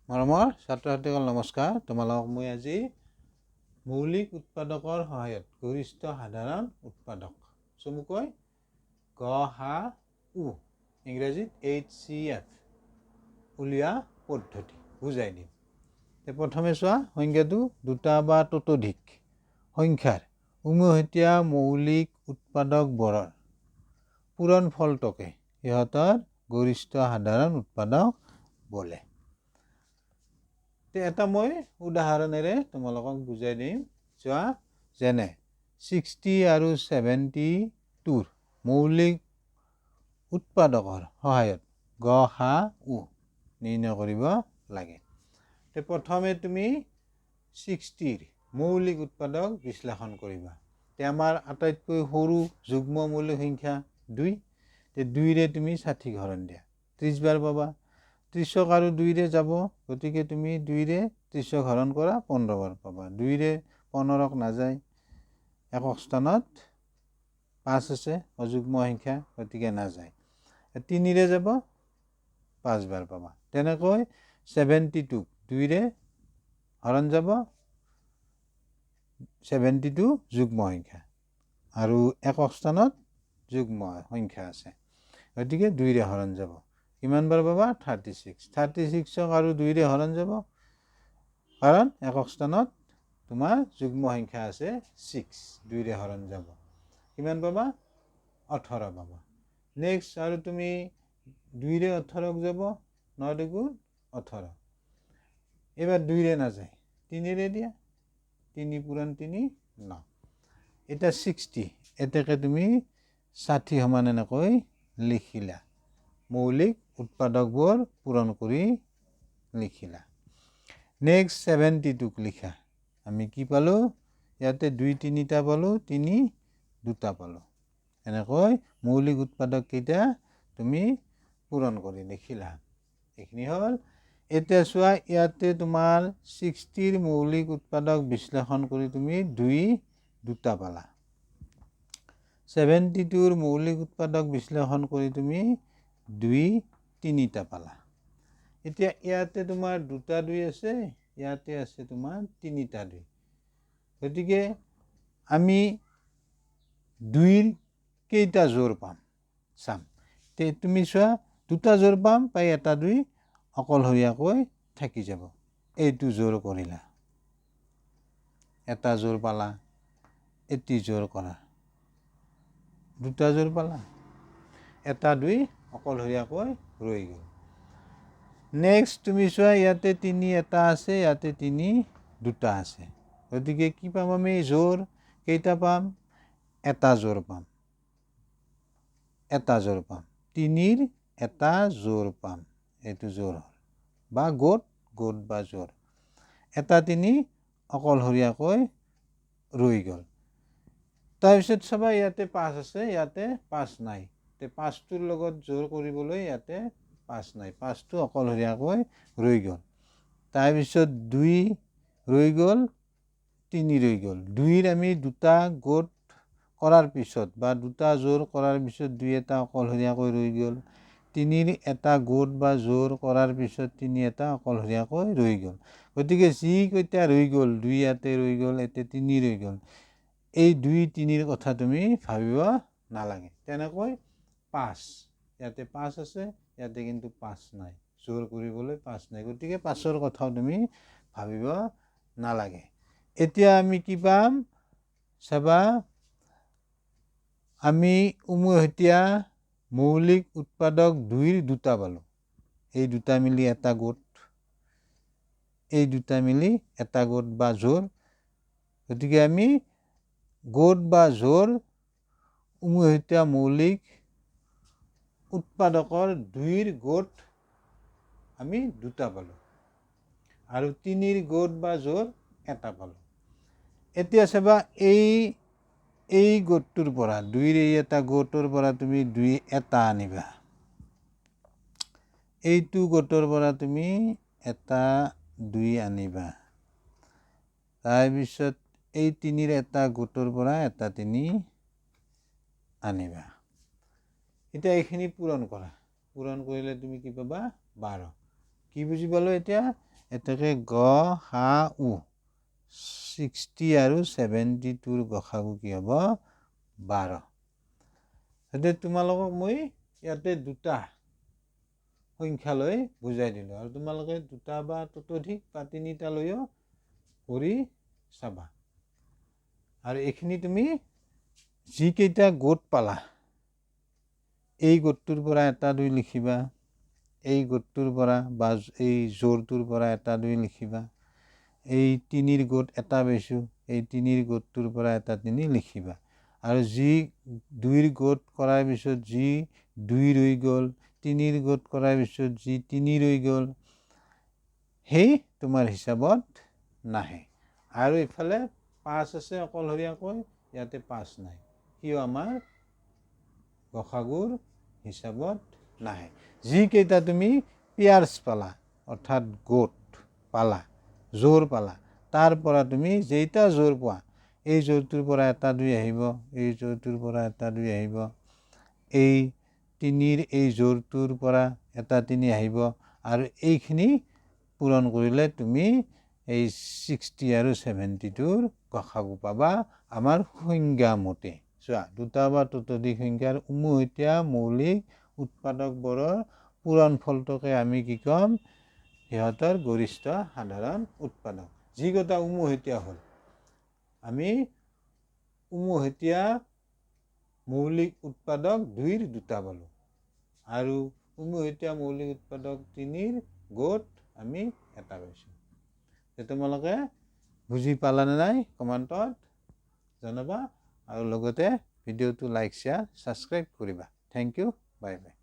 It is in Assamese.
মৰমৰ ছাত্ৰ ছাত্ৰীসকল, নমস্কাৰ। তোমালোকক মই আজি মৌলিক উৎপাদকৰ সহায়ত গৰিষ্ঠ সাধাৰণ উৎপাদক, চমুকৈ গ সা উ, ইংৰাজীত এইচচিএফ উলিওৱা পদ্ধতি বুজাই দিম। প্ৰথমে চোৱা, সংজ্ঞাটো: দুটা বা ততোধিক সংখ্যাৰ উমৈহতীয়া মৌলিক উৎপাদকবোৰৰ পূৰণ ফলটোকে সিহঁতৰ গৰিষ্ঠ সাধাৰণ উৎপাদক বোলে। এটা মই উদাহৰণেৰে তোমালোকক বুজাই দিম। চোৱা, যেনে 60 আৰু 72ৰ মৌলিক উৎপাদকৰ সহায়ত গ সা উ নিৰ্ণয় কৰিব লাগে। প্ৰথমে তুমি 60ৰ মৌলিক উৎপাদক বিশ্লেষণ কৰিবা। তে আমাৰ আটাইতকৈ সৰু যুগ্ম মৌলিক সংখ্যা 2। তে 2ৰে তুমি 60ক হৰণ দিয়া, 30 বাৰ পাবা। 30ক আৰু 2ৰে যাব, গতিকে তুমি 2ৰে 30ক হৰণ কৰা, 15 বাৰ পাবা। 2ৰে 15ক নাযায়, একক স্থানত 5 আছে, অযুগ্ম সংখ্যা, গতিকে নাযায়। 3ৰে যাব, 5 বাৰ পাবা। তেনেকৈ 72ক 2ৰে হৰণ যাব, 72 যুগ্ম সংখ্যা আৰু একক স্থানত যুগ্ম সংখ্যা আছে, গতিকে 2ৰে হৰণ যাব। কিমান বাৰ পাবা? 36। 36ক আৰু 2ৰে হৰণ যাব, কাৰণ একক স্থানত তোমাৰ যুগ্ম সংখ্যা আছে 6, 2ৰে হৰণ যাব। কিমান পাবা? 18 পাবা। নেক্সট, আৰু তুমি 2ৰে 18ক যাব, 9 দুগুণ 18। এইবাৰ 2ৰে নাযায়, 3ৰে দিয়া, 3 পূৰণ 3 ন। এতিয়া 60, এতেকে তুমি 60 সমান এনেকৈ লিখিলা, মৌলিক উৎপাদকবোৰ পূৰণ কৰি লিখিলা। নেক্সট 72ক লিখা। আমি কি পালোঁ? ইয়াতে 2 তিনিটা পালোঁ, 3 দুটা পালোঁ। এনেকৈ মৌলিক উৎপাদক কেইটা তুমি পূৰণ কৰি লিখিলা। এইখিনি হ'ল। এতিয়া চোৱা, ইয়াতে তোমাৰ 60ৰ মৌলিক উৎপাদক বিশ্লেষণ কৰি তুমি 2 দুটা পালা, 72ৰ মৌলিক উৎপাদক বিশ্লেষণ কৰি তুমি 2 তিনিটা পালা। এতিয়া ইয়াতে তোমাৰ দুটা 2 আছে, ইয়াতে আছে তোমাৰ তিনিটা 2। গতিকে আমি 2ৰ কেইটা জোৰ পাম চাম। তে তুমি চোৱা, দুটা জোৰ পাম, পাই এটা 2 অকলশৰীয়াকৈ থাকি যাব। এইটো জোৰ কৰিলা, এটা জোৰ পালা। এটি জোৰ কৰা, দুটা জোৰ পালা, এটা 2 অকলশৰীয়াকৈ ৰৈ গ'ল। নেক্সট তুমি চোৱা, ইয়াতে 3 এটা আছে, ইয়াতে 3 দুটা আছে। গতিকে কি পাম আমি? জোৰ কেইটা পাম? এটা জোৰ পাম, এটা জোৰ পাম, 3ৰ এটা জোৰ পাম। এইটো জোৰ হ'ল বা গোট, গোট বা জোৰ। এটা 3 অকলশৰীয়াকৈ ৰৈ গ'ল। তাৰপিছত চাবা, ইয়াতে 5 আছে, ইয়াতে 5 নাই। তে 5টোৰ লগত জোৰ কৰিবলৈ ইয়াতে 5 নাই, 5টো অকলশৰীয়াকৈ ৰৈ গ'ল। তাৰপিছত 2 ৰৈ গ'ল, 3 ৰৈ গ'ল। 2ৰ আমি দুটা গোট কৰাৰ পিছত বা দুটা জোৰ কৰাৰ পিছত 2 এটা অকলশৰীয়াকৈ ৰৈ গ'ল। 3ৰ এটা গোট বা জোৰ কৰাৰ পিছত 3 এটা অকলশৰীয়াকৈ ৰৈ গ'ল। গতিকে যিকেইটা ৰৈ গ'ল, 2 ইয়াতে ৰৈ গ'ল, ইয়াতে 3 ৰৈ গ'ল, এই 2 3ৰ কথা তুমি ভাবিব নালাগে। তেনেকৈ 5, ইয়াতে 5 আছে, ইয়াতে কিন্তু 5 নাই, জোৰ কৰিবলৈ 5 নাই, গতিকে 5ৰ কথাও তুমি ভাবিব নালাগে। এতিয়া আমি কি পাম চাবা। আমি উমৈহতীয়া মৌলিক উৎপাদক 2ৰ দুটা পালোঁ। এই দুটা মিলি এটা গোট, এই দুটা মিলি এটা গোট বা জোৰ। গতিকে আমি গোট বা জোৰ উমৈহতীয়া মৌলিক উৎপাদকৰ 2ৰ গোট আমি দুটা পালোঁ আৰু 3ৰ গোট বা জোৰ এটা পালোঁ। এতিয়া চাবা, এই গোটটোৰ পৰা, 2ৰ এই এটা গোটৰ পৰা তুমি 2 এটা আনিবা, এইটো গোটৰ পৰা তুমি এটা 2 আনিবা, তাৰপিছত এই 3ৰ এটা গোটৰ পৰা এটা 3 আনিবা। এতিয়া এইখিনি পূৰণ কৰা। পূৰণ কৰিলে তুমি কি পাবা? 12। কি বুজি পালোঁ এতিয়া? এতেকে গ সা উ 60 আৰু 72ৰ গসাগু কি হ'ব? 12। গতিকে তোমালোকক মই ইয়াতে দুটা সংখ্যা লৈ বুজাই দিলোঁ আৰু তোমালোকে দুটা বা ততোধিক বা তিনিটা লৈও কৰি চাবা। আৰু এইখিনি তুমি যিকেইটা গোট পালা, এই গোটটোৰ পৰা এটা দুই লিখিবা, এই গোটটোৰ পৰা বা এই জোৰটোৰ পৰা এটা দুই লিখিবা, এই তিনিৰ গোট এটা পাইছোঁ, এই তিনিৰ গোটটোৰ পৰা এটা তিনি লিখিবা। আৰু যি দুইৰ গোট কৰাৰ পিছত যি দুই ৰৈ গ'ল, তিনিৰ গোট কৰাৰ পিছত যি তিনি ৰৈ গ'ল, সেই তোমাৰ হিচাপত নাহে। আৰু ইফালে 5 আছে অকলশৰীয়াকৈ, ইয়াতে 5 নাই, সিও আমাৰ গসাগুৰ হিচাপত নাহে। যিকেইটা তুমি পিয়াৰ্ছ পালা, অৰ্থাৎ গোট পালা, জোৰ পালা, তাৰ পৰা তুমি যেইটা জোৰ পোৱা, এই জোৰটোৰ পৰা এটা দুই আহিব, এই জোৰটোৰ পৰা এটা দুই আহিব, এই তিনিৰ এই জোৰটোৰ পৰা এটা তিনি আহিব, আৰু এইখিনি পূৰণ কৰিলে তুমি এই 60 আৰু 72ৰ গসাগু পাবা আমাৰ সংজ্ঞা মতে। চোৱা, দুটা বা ততোধিক সংখ্যাৰ উমৈহতীয়া মৌলিক উৎপাদকবোৰৰ পূৰণ ফলটোকে আমি কি ক'ম? সিহঁতৰ গৰিষ্ঠ সাধাৰণ উৎপাদক। যিকেইটা উমৈহতীয়া হ'ল, আমি উমৈহতীয়া মৌলিক উৎপাদক দুইৰ দুটা পালোঁ আৰু উমৈহতীয়া মৌলিক উৎপাদক তিনিৰ গোট আমি এটা পাইছোঁ। তোমালোকে বুজি পালানে নাই কমেণ্টত জনাবা আৰু লগতে ভিডিঅ'টো লাইক, শ্বেয়াৰ, ছাবস্ক্ৰাইব কৰিবা। Thank you, bye bye.